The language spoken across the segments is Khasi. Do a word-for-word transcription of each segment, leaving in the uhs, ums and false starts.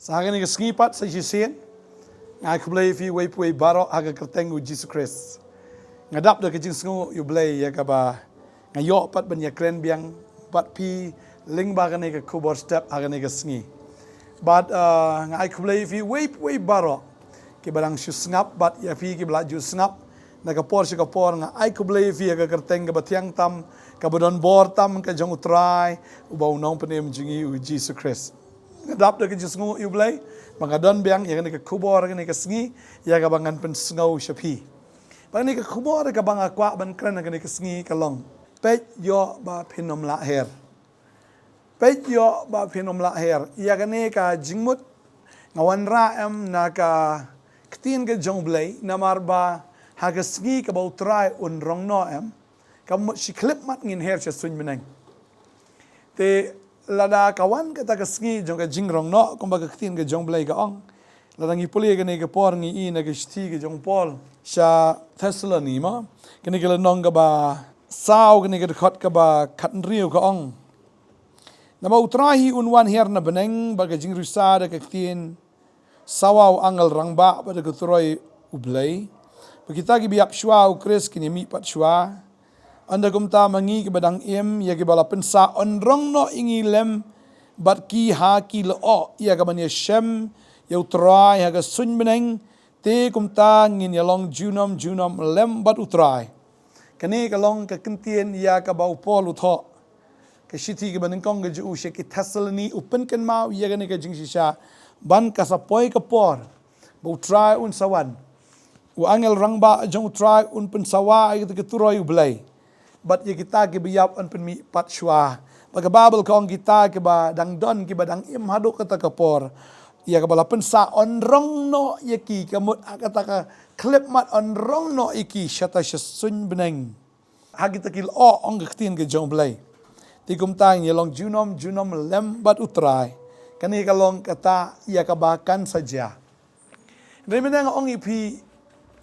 Sa ha kane ka sngi pat sa shisien nga ai khublei ïa phi uwei pa uwei baroh ha ka kyrteng u Jisu Khrist. Nga dap da ka jingsngew ïa U Blei ïa kaba nga ïoh pat ban ïakren biang bad phi lyngba kane ka khubor step ha kane ka sngi. Bad, ah, nga ai khublei ïa phi uwei pa uwei baroh kiba dang shu sngap bad ïa phi kiba la ju sngap na ka por sha ka por. Nga ai khublei ïa phi ha ka kyrteng kaba thiang tam, kaba don bor tam, ka jong U Trai uba u Nongpynim jong ngi u Jisu Khrist. Nga dap da ka jingsngew ïa U Blei ba nga don biang ïa kane ka khubor kane ka sngi ïa kaba ngan pynsngew sha phi. Bad kane ka khubor kaba nga kwah ban kren ha kane ka sngi ka long: Peit ïoh ba phin ym lah her. Peit ïoh ba phin ym lah her. Ïa kane ka jingmut nga wanrah em na ka ktien ka jong U Blei, namar ba ha ka sngi kaba U Trai un rong noh em, ka mut shi khyllipmat ngin her sha suiñ bneng. Te lada ka wan kata ka sngi jong ka jingrong noh, kumba ka ktien ka jong U Blei ka ong, lada ngi pule kane ka por ngi i na ka shithi ka jong u Paul sha Thessaloni mo, kane ka lynnong kaba saw, kane ka dkhot kaba khathynriew ka ong: Namar U Trai hi un wan her na bneng bad ka jingrisa da ka ktien sawa u angel rangbah bad da ka turoi U Blei, bad kita kiba ïap shuwa ha U Khrist kin ïamih pat shuwa. Ynda kumta ma ngi kiba dang im, ïa kiba la pynsah, yn rong noh ïa ngi lem bad ki ha ki lyoh, ïa kaban ïashem ïa U Trai ha ka suiñ bneng. Te kumta ngin ïalong junom junom lem bad U Trai. Kane ka long ka kyntien ïa kaba u Paul u thoh ka shithi kaba nyngkong ka jong u sha ki Thessaloni, u pynkynmaw ïa kane ka jingshisha ban ka sa poi ka por ba U Trai un sa wan, u angel rangbah jong U Trai un pynsawa ïa kita ki turoi U Blei, bad ïa kita kiba ïap yn pynmih pat shuwa. Bad ka Baibl ka ong kita kiba dang don, kiba dang im haduh kata ka por, ïa kaba la pynsah, yn rong noh ïa ki, ka mut ha kata ka khyllipmat yn rong noh ïa ki shata sha suiñ bneng ha kita ki lyoh, ong ka ktien ka jong U Blei. Te kumta ngin ïalong junom junom lem bad U Trai. Kane ka long kata ïa kaba kan sa jia. Hynrei mynne nga ong ïa phi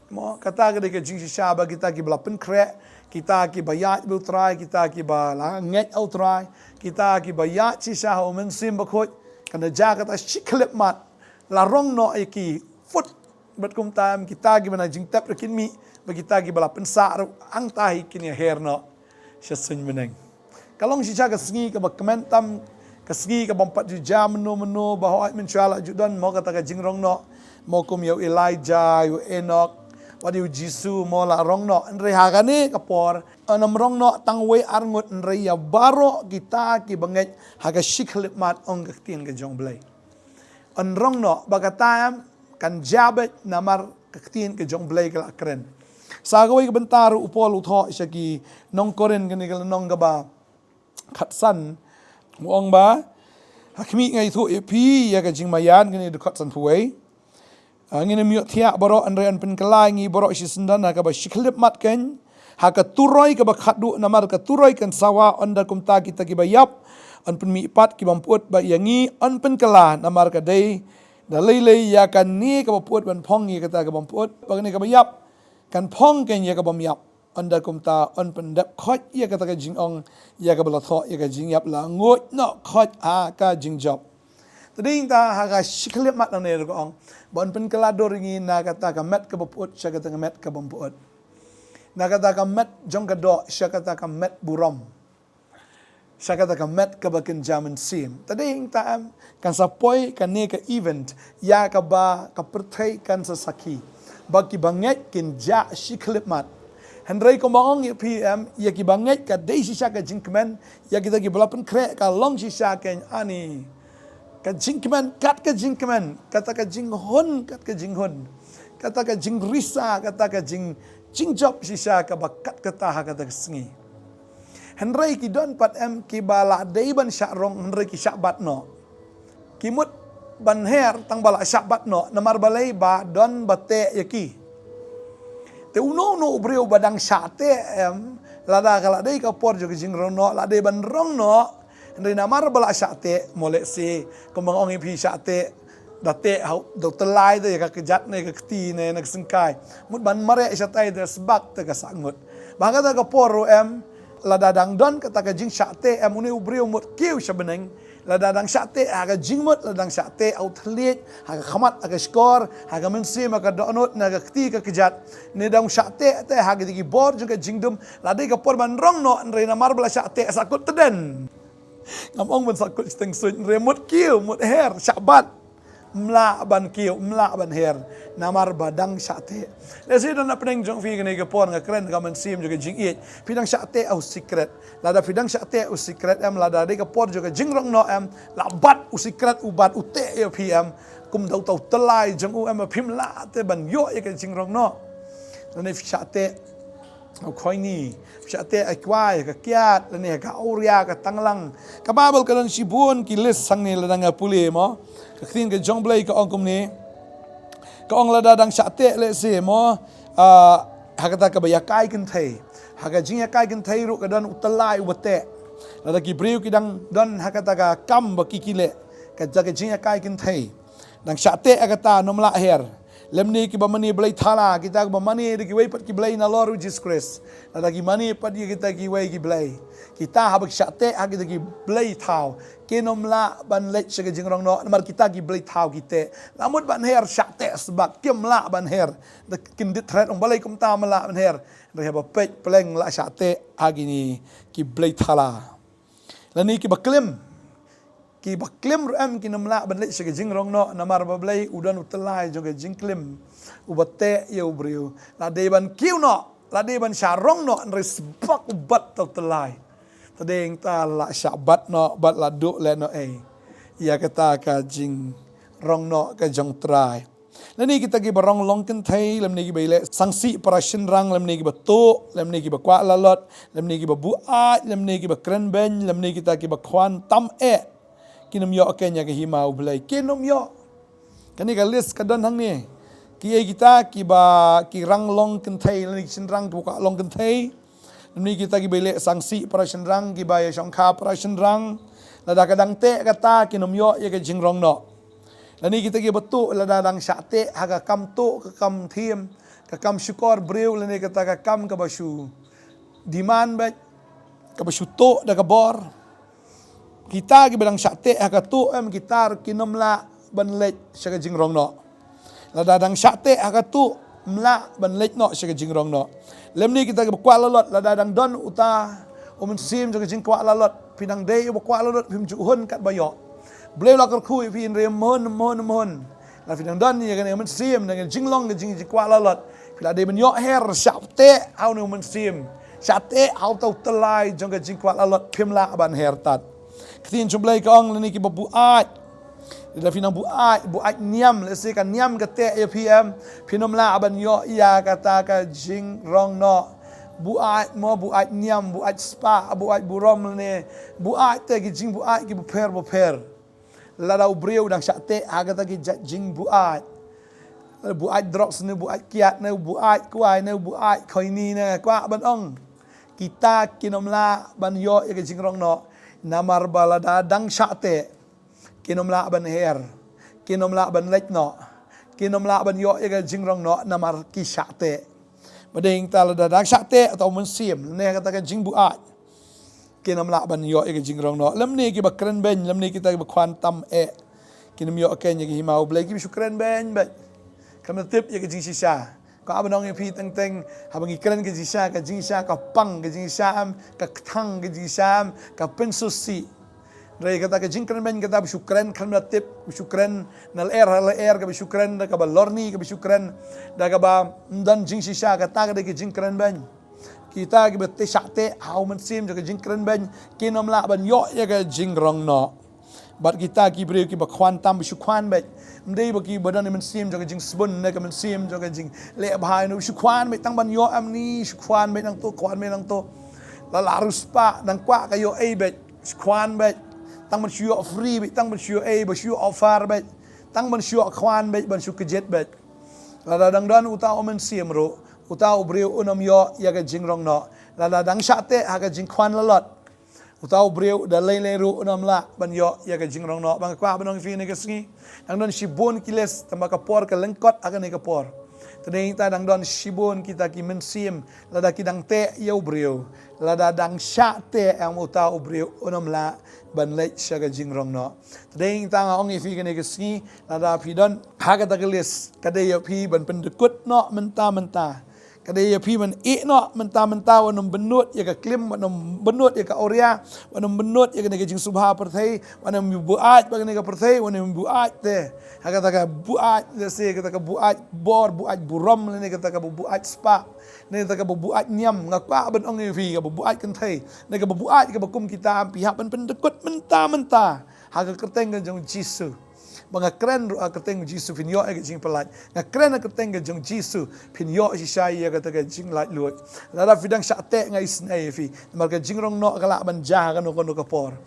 mo, kata ka dei ka jingshisha ba kita kiba la pynkhreh, kita kiba ïaid bad U Trai, kita kiba la ngeit ha U Trai, kita kiba ïaid shisha ha U Mynsiem Bakhuid, kan da jia kata shi khyllipmat la rong noh ïa ki phut. Bad kumta em kita kiba na jingtep ruh kin mih, bad kita kiba la pynsah ruh hangta hi kin ïa her noh sha suiñ bneng. Ka long shisha ka sngi kaba kmen tam, ka sngi kaba ym pat ju jia mynno mynno, ba hooid mynshuwa la ju don mo kata ka jingrong noh, mo kum ïa u Elijah, ïa u Enok, wat ïa u Jisu mo la rong noh. Hynrei ha kane ka por yn ym rong noh tang wei ar ngut, hynrei ïa baroh kita kiba ngeit ha ka shi khyllipmat, ong ka ktien ka jong U Blei. Yn rong noh, bad kata em kan jia beit namar ka ktien ka jong U Blei ka la kren. Sa kawei ka bynta ruh u Paul u thoh sha ki nong Korinth, kane ka lynnong kaba khatsan, u ong ba: Ha khmih, nga ïathuh ïa phi ïa ka jingmaïan, kane dkhot sanphew wei. Ah, ngin ym ïohthiah baroh, hynrei yn pynkylla ïa ngi baroh shisyndon ha kaba shi khyllipmat keiñ ha ka turoi kaba khatduh, namar ka turoi kan sawa. Ynda kumta kita kiba ïap yn pynmih pat, kiba ym pyut, bad ïa ngi yn pynkylla, namar ka dei da lei lei ïa kane kaba pyut ban phong ïa kata kaba ym pyut, bad kane kaba ïap kan phong keiñ ïa kaba ym ïap. Ynda kumta yn pyndep khoit ïa kata ka jingong ïa kaba la thoh, ïa ka jingïap la nguid noh khoit ha ka jingjop. Te dei ta ha ka shi khyllipmat nangne ruh ka ong ba yn pynkylla dur ïa ngi na kata ka met kaba pyut sha kata ka met kaba ym pyut, na kata ka met jong ka doh sha kata ka met burom, sha kata ka met kaba kynja mynsiem. Te dei ta em kan sa poi kane ka event ïa kaba ka pyrthei kan sa sakhi ba kiba ngeit kin jah shi khyllipmat. Hynrei kumba ong ïa phi em, ïa kiba ngeit ka dei shisha ka jingkmen, ïa kita kiba la pynkhreh ka long shisha keiñ ani ka jingkmen kat ka jingkmen, kata ka jinghun kat ka jinghun, kata ka jingrisa, kata ka jing, jingjop shisha kaba kat kata ha kata ka sngi. Hynrei ki don pat em kiba la dei ban shah rong, hynrei ki shah bat noh. Ki mut ban her tang ba la shah bat noh, namar balei? Ba don ba teh ïa ki. Te uno uno u briew ba dang shah teh em, lada ka la dei ka por jong ka jingrong noh, la dei ban rong noh, hynrei namar ba la shah teh, mo lehse kumba nga ong ïa phi, shah teh, da teh ha u, da u tyllai, da ïa ka kjat ne ka kti ne na ka syngkai, mut ban mareh shatai da sbak te ka sah ngut. Ba ha kata ka por ruh em, lada dang don kata ka jingshah teh em, une u briew mut kiew sha bneng, Lada dang shah teh ha ka jingmut, lada dang shah teh ha u thylliej, ha ka khmat, ha ka shkor, ha ka mynsiem, ha ka dohnud, na ka kti ka kjat. Ne dang shah teh te ha ki bor jong ka jingdum, la dei ka por ban rong noh, hynrei namar ba la shah teh, sa kut tdem. Ngam ong ban sa kut shiteng suit, hynrei mut kiew, mut her, shah bat. Ym lah ban kiew, ym lah ban her. Namar ba dang shah teh. Lehse don na pdeng jong phi kane ka por nga kren ka mynsiem jong ka jingïeit. Phi dang shah teh ha u sikret. Lada phi dang shah teh ha u sikret em, lada dei ka por jong ka jingrong noh em, la bat u sikret, u bat u teh ïa phi em. Kum da uta u tyllai jong u em, phim lah te ban ïoh ïa ka jingrong noh. Lane phi shah teh ha u khoini, phi shah teh ha i kwai, ha ka kiad, lane ha ka awria, ka tanglang. Ka Baibl ka don shibun ki list hangne lada nga pule mo. Ka ktien ka jong Blei ka ong kumne. Ka ong lada dang shah teh lehse mo, ah, ha kata kaba ïakai kynthei. Ha ka jingïakai kynthei ruh ka don u tyllai uba teh. Lada ki briew ki dang don ha kata ka kam ba ki ki leh, kata ka jingïakai kynthei, dang shah teh ha kata, nym lah her. Lymne kiba mane blei thala, kita kiba mane da kiwei pat ki blei nalor u Jisu Khrist. Lada ki mane pat ïa kita kiwei ki blei, kita haba ki shah teh ha kita ki blei thaw, kim lah ban leit sha ka jingrong noh, namar kita ki blei thaw ki teh. La mut ban her, shah teh sbak, kim lah ban her. Da kyndit thret, ong balei kumta ym lah ban her. Hynrei haba peit pleng la shah teh ha kine ki blei thala. Lane kiba klim. Kiba klim ruh em kim lah ban leit sha ka jingrong noh, namar ba Blei u don u tyllai jong ka jingklim, uba teh ïa u briew. La dei ban kiew noh, la dei ban shah rong noh, hynrei sbak u bat uta u tyllai. Te dei hangta la shah bat noh, bad la duh lehnohei ïa kata ka jingrong noh ka jong U Trai. Lane kita kiba rong long kynthei, lymne kiba ïaleh sangsi para shynrang, lymne kiba tuh, lymne kiba kwah lalot, lymne kiba buaid, lymne kiba kren beiñ, lymne kita kiba khwan tam eh, kim ïoh keiñ ïa ka hima U Blei, kim ïoh. Kane ka list ka don hangne. Kiei kita kiba ki rong long kynthei, lane ki shynrang kiba kwah long kynthei. Lymne kita kiba ïaleh sangsi para shynrang, kiba ïashongkha para shynrang. Lada ka dang teh kata, kim ïoh ïa ka jingrong noh. Lane kita kiba tuh, lada dang shah teh ha ka kam tuh, ka kam thiem, ka kam shukor briew, lane kata ka kam kaba shu demand beit, kaba shu tuh da ka bor. Kita kiba dang shah teh ha ka tuh em, kita ruh kim lah ban leit sha ka jingrong noh. Lada dang shah teh ha ka tuh, ym lah ban leit noh sha ka jingrong noh. Lymne kita kiba kwah lalot, lada dang don uta u mynsiem jong ka jingkwah lalot, phi dang dei uba kwah lalot, phim ju hun katba ïoh. Blei u la kyrkhu ïa phi, hynrei ym hun, ym hun, ym hun. Lada phi dang don ïa kane ka mynsiem, kane ka jinglong ka jing, jingkwah lalot, phi la dei ban ïoh her, shah teh ha une u mynsiem, shah teh ha uta u tyllai jong ka jingkwah lalot, phim lah ban her tad. Ka ktien jong Blei ka ong lane kiba buaid. Lada phi nang buaid, buaid niam, lehse ka niam ka teh ïa phi em, phim lah ban ïoh ïa kata ka jingrong noh. Buaid mo, buaid niam, buaid spah, buaid burom, lane buaid te ki jingbuaid kiba pher bapher. Lada u briew u dang shah teh ha kata ki jait jingbuaid, buaid drugs ne buaid kiad ne buaid kwai ne buaid khoini ne, kwah ban ong, kita kim lah ban ïoh ïa ka jingrong noh. Namar ba lada dang shah teh, kim lah ban her, kim lah ban leit noh, kim lah ban ïoh ïa ka jingrong noh, namar ki shah teh. Ba dei hangta lada dang shah teh uta u mynsiem, lane kata ka jingbuaid, kim lah ban ïoh ïa ka jingrong noh. Lymne kiba kren beiñ, lymne kita kiba khwan tam eh, kim ïoh keiñ ïa ka hima U Blei, kiba shu kren beiñ beit. Khlem da tip ïa ka jingshisha. Ka ba nong ïa phi teng teng, haba ngi kren ka jingshisha, ka jingshisha ka pang, ka jingshisha em, ka kthang, ka jingshisha em, ka pynsngewsih. Hynrei kata ka jingkren beiñ, kata ba shu kren khlem da tip, ba shu kren na lyer ha lyer, kaba shu kren da kaba lorni, kaba shu kren da kaba ym don jingshisha, kata ka dei ka jingkren beiñ. Kita kiba teh, shah teh ha u mynsiem jong ka jingkren beiñ, kim lah ban ïoh ïa ka jingrong noh. Bad kita ki briew kiba khwan tam, ba shu khwan beit. Ym dei ba kiba don ïa u mynsiem jong ka jingsbun ne ka mynsiem jong ka jingleh bha, ne shu khwan beit tang ban ïoh em, ne shu khwan beit nangto, khwan beit nangto. La la riewspah, dang kwah ka ïoh ei beit, shu khwan beit tang ban shu ïoh free beit, tang ban shu ïoh ei, ban shu ïoh offer beit, tang ban shu ïoh khwan beit, ban shu kjit beit. Lada dang don uta u mynsiem ruh, uta u briew un ym ïoh ïa ka jingrong noh. Lada dang shah teh ha ka jingkhwan lalot, uta u briew da lei lei ruh un ym lah ban ïoh ïa ka jingrong noh. Ba nga kwah ban ong ïa phi kane ka sngi, dang don shibun ki list, tangba ka por ka lyngkot ha kane ka por. Te dang ta dang don shibun kita ki mynsiem, lada ki dang teh ïa u briew, lada dang shah teh ïa uta u briew, un ym lah ban leit sha ka jingrong noh. Te dang ta nga ong ïa phi kane ka sngi, lada phi don ha kata ka list, ka dei ïa phi ban pyndykut noh mynta mynta. Ka dei ïa phi ban ïeh noh mynta mynta, wat nym bynnud ïa ka klim, wat nym bynnud ïa ka awria, wat nym bynnud ïa kane ka jingsngewbha pyrthei, wat nym buaid bad kane ka pyrthei, wat nym buaid te. Ha kata ka buaid, lehse kata ka buaid bor, buaid burom, lane kata ka buaid spah, lane kata ka buaid niam, nga kwah ban ong ïa phi, ka buaid kynthei, lane ka buaid kaba kum kita, phi hap ban pyndykut mynta mynta ha ka kyrteng ka jong u Jisu. Ba nga kren ruh ha ka kyrteng u Jisu phin ïoh ïa ka jingpyllait. Nga kren ha ka kyrteng ka jong u Jisu phin ïoh shisha ïa kata ka jinglaitluid. Lada phi dang shah teh, nga isynei ïa phi, namar ka jingrong noh ka lah ban jia ha kano kano ka por.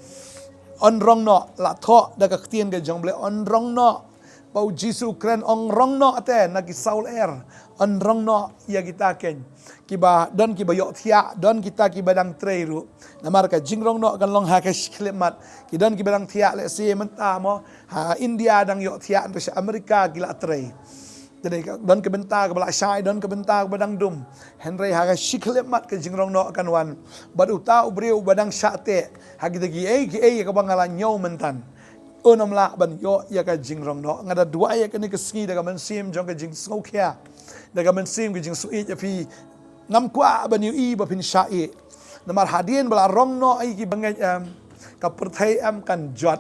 Yn rong noh, la thoh da ka ktien ka jong U Blei, yn rong noh. Ba u Jisu u kren, yn rong noh te na ki saw lyer. Yn rong noh ïa kita keiñ kiba don kiba ïohthiah, don kita kiba dang trei ruh. Namar ka jingrong noh kan long ha ka shi khyllipmat. Ki don kiba dang thiah, lehse mynta mo, ha India dang ïohthiah, hynrei sha Amerika ki la trei. Te dei ka, don ka bynta kaba la shai, don ka bynta kaba dang dum. Hynrei ha ka shi khyllipmat ka jingrong noh kan wan. Bad uta u briew uba dang shah teh ha kita kiei kiei ïa kaba nga la ñiew mynta, un ym lah ban ïoh ïa ka jingrong noh. Nga da duwai ïa kane ka sngi da ka mynsiem jong ka jingsngewkhia, da ka mynsiem ka jingsuid ïa phi. Ngam kwah ban ïohi ba phin shah ïeh. Namar hadien ba la rong noh ïa kiba ngeit em, ka pyrthei em kan jot.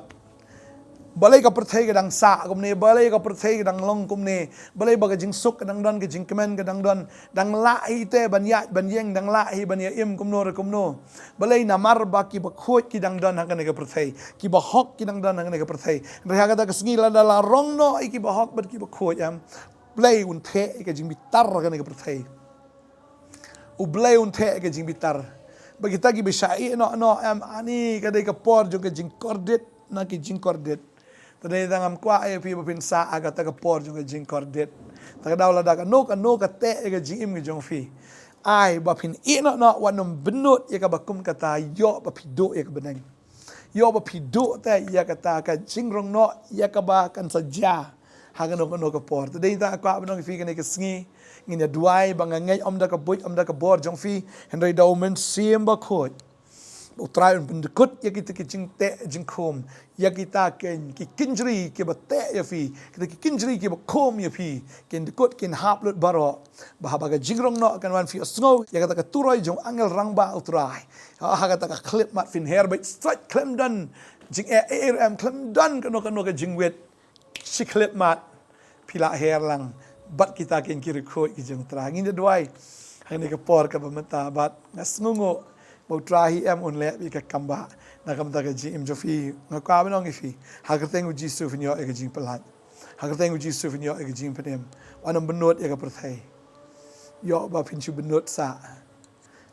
Balei ka pyrthei ka dang sah kumne, balei ka pyrthei ka dang long kumne, balei ba ka jingsuk ka dang don, ka jingkmen ka dang don, dang lah hi te ban ïaid ban ïeng, dang lah hi ban ïa im kumno re kumno. Balei? Namar ba kiba khuid ki dang don ha kane ka pyrthei, kiba hok ki dang don ha kane ka pyrthei. Hynrei ha kata ka sngi lada la rong noh ïa kiba hok bad kiba khuid em, U Blei un theh ïa ka jingbitar ha kane ka pyrthei. U Blei un theh ïa ka jingbitar. Ba kita kiba shah ïeh noh noh em, ani ka dei ka por jong ka jingkordit na ki jingkordit. Te dei tang ngam kwah ïa phi ba phin sah ha kata ka por jong ka jingkordit. Te ka daw lada kano kano ka teh ïa ka jingim ka jong phi, ai ba phin ïeh noh noh, wat nym bynnud ïa kaba kum kata, ïoh ba phi duh ïa ka bneng. Ïoh ba phi duh te ïa kata ka jingrong noh ïa kaba kan sa jia ha kano kano ka por. Te dei tang nga kwah ban ong ïa phi kane ka sngi, ngin ïa duwai ba nga ngeit ym da ka buit ym da ka bor jong phi, hynrei da U Mynsiem Bakhuid. U Trai un pyndykut ïa kita ki jingteh jingkhum, ïa kita ki, ki kynjri kiba teh ïa phi, kita ki kynjri kiba khum ïa phi, kin dykut kin hap lut baroh. Ba haba ka jingrong noh kan wan, phi sngew ïa kata ka turoi jong angel rangbah U Trai. Ha, ha kata ka khyllipmat phin her beit stret, khlem don jingeh eh em, khlem don kano kano ka jingwit. Shi khyllipmat phi la her lang bad kita ki, ki riewkhuid ki jong U Trai. Ngin ïa duwai ha kane ka por kaba mynta, bad nga sngewnguh ba U Trai hi em un leh beit ka kam ba na ka bynta ka jingim jong phi. Nga kwah ban ong ïa phi ha ka kyrteng U Jisu phin ïoh ïa ka jingpyllait. Ha ka kyrteng U Jisu phin ïoh ïa ka jingpynim. Wat nym bynnud ïa ka pyrthei. Ïoh ba phin shu bynnud sah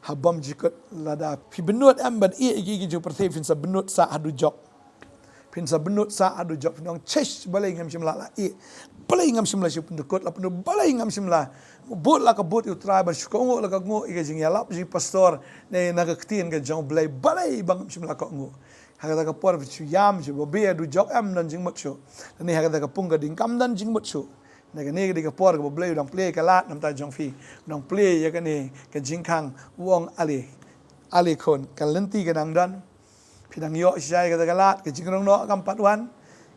ha bymjukut. Lada phi bynnud em ban ïeh ïa ki, ki jong pyrthei, phin sa bynnud sah ha dujok. Phin sa bynnud sah ha dujok, phin ong, "Chesh, balei ngam shym la lah ïeh? Balei ngam shym la shu pyndykut, la pyndykut, balei ngam shym la bud la ka bud ïa U Trai, ban shu kohnguh la kohnguh ïa ka jingïalap jong ki pastor ne na ka ktien ka jong U Blei, balei ba ngam shym la kohnguh?" Ha kata ka por phin shu ïam shu ba beh ha dujok, em don jingmut shuh. Lane ha kata ka pung ka ding kam don jingmut shuh. Na kane ka dei ka por kaba U Blei u dang plie ïa ka lad na ka bynta jong phi. U dang plie ïa kane ka jingkhang, u ong, "Ale, ale khun, ka lynti ka dang don. Phi dang ïoh shisha ïa kata ka lad, ka jingrong noh kam pat wan.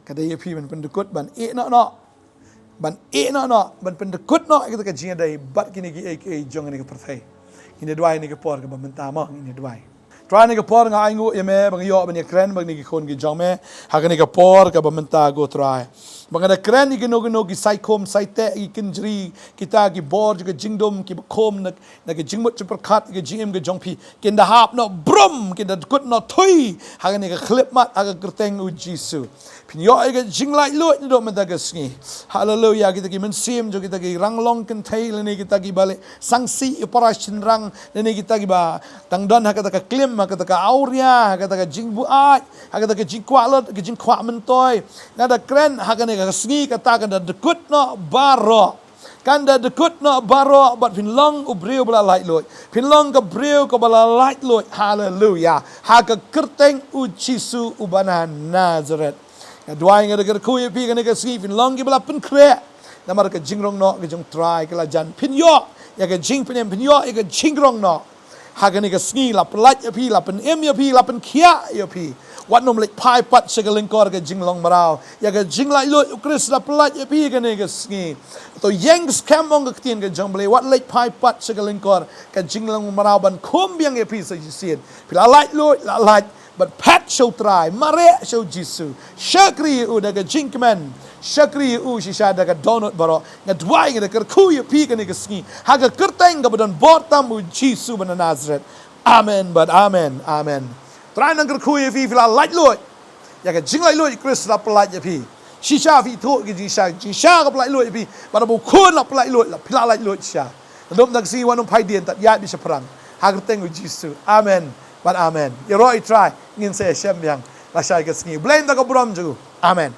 Ka dei ïa phi ban pyndykut, ban ïeh noh noh. Ban ïeh noh noh, ban pyndykut noh ïa kata ka jingïadei bad kine kiei kiei jong kane ka pyrthei." Ngin ïa duwai ha kane ka por kaba mynta mo, ngin ïa duwai. Trai, ha kane ka por nga ainguh ïa me ba nga ïoh ban ïakren bad kine ki khun ki jong me ha kane ka por kaba mynta, ko Trai. Ba nga da kren ïa kino kino ki saikhum saiteh, ki kynjri, kita ki bor jong ka jingdum kiba khum na, na ka jingmut jingpyrkhat ïa ka jingim ka jong phi, kin da hap noh brum, kin da dykut noh thui ha kane ka khyllipmat ha ka kyrteng U Jisu. Phin ïoh ïa ka jinglaitluid naduh mynta ka sngi. Haleluya. Kita ki mynsiem jong kita ki ranglong kynthei lane kita kiba leh sangsi ïa para shynrang lane kita kiba dang don ha kata ka klim, ha kata ka awria, ha kata ka jingbuaid, ha kata ka jingkwah lut, ka jingkwah myntoi, nga da kren ha kane ka sngi kata kan da dykut noh baroh. Kan da dykut noh baroh bad phin long u briew ba la laitluid. Phin long ka briew kaba la laitluid. Haleluya. Ha ka kyrteng U Jisu uba na Nazareth. Nga duwai, nga da kyrkhu ïa phi kane ka sngi, phin long kiba la pynkhreh. Namar ka jingrong noh ka jong U Trai ka la jan. Phin ïoh ïa ka jingpynim, phin ïoh ïa ka jingrong noh. Ha kane ka sngi la pyllait ïa phi, la pynim ïa phi, la pynkhiah ïa phi. Wat nym leit phai pat sha ka lyngkor ka jinglong mraw. Ïa ka jinglaitluid U Khrist la pyllait ïa phi kane ka sngi. To ïeng skhem, ong ka ktien ka jong U Blei, wat leit phai pat sha ka lyngkor ka jinglong mraw ban khum biang ïa phi sa shisien. Phi la laitluid, la lait, bad phet sha U Trai, mareh sha U Jisu, shakri ïa u da ka jingkmen, shakri ïa u shisha da ka dohnud baroh. Nga duwai, nga da kyrkhu ïa phi kane ka sngi ha ka kyrteng kaba don bor tam, U Jisu ba na Nasareth. Amen bad amen, amen. U Trai un nang kyrkhu ïa phi, phi la laitluid. Ïa ka jinglaitluid U Khrist la pyllait ïa phi. Shisha phi ithuh ka jingshisha, jingshisha ka pyllait luid ïa phi. Bad haba U Khun la pyllait luid, la phi la laitluid shisha. Lada ym don ka sngi, wat nym phai dien, tad ïaid beit shaphrang. Ha ka kyrteng U Jisu. Amen bad amen. Ïaroh ïa U Trai, ngin sa ïashem biang lashai ka sngi. Blei un da ka burom jong u. Amen.